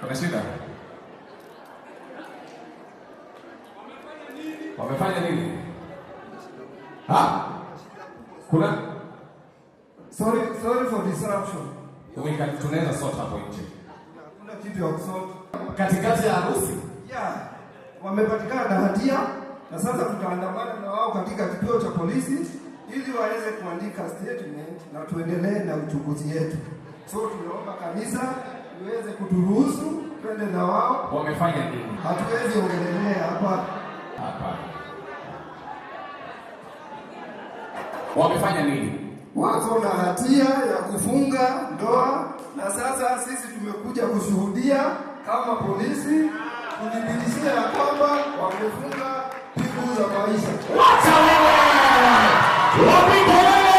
Kuna shida? Wamefanya nini? Ha? Kuna Sorry, sorry for disruption. We can, tunaweza sort hapo nje. Hakuna kitu ya kusort. Katikati ya harusi. Yeah, wamepatikana na hatia na sasa tutaandamana na wao katika kituo cha polisi ili waweze kuandika statement na tuendelee na uchunguzi yetu. So tunaomba kanisa iweze kuturuhusu twende na wao. Wamefanya nini? Hatuwezi ongelelea hapa. Hapa. Wamefanya nini? Wako na hatia ya kufunga ndoa, na sasa sisi tumekuja kushuhudia kama polisi kudhibitishia ya kwamba wamefunga pingu za maisha. Wacha wewe! Wapi kelele?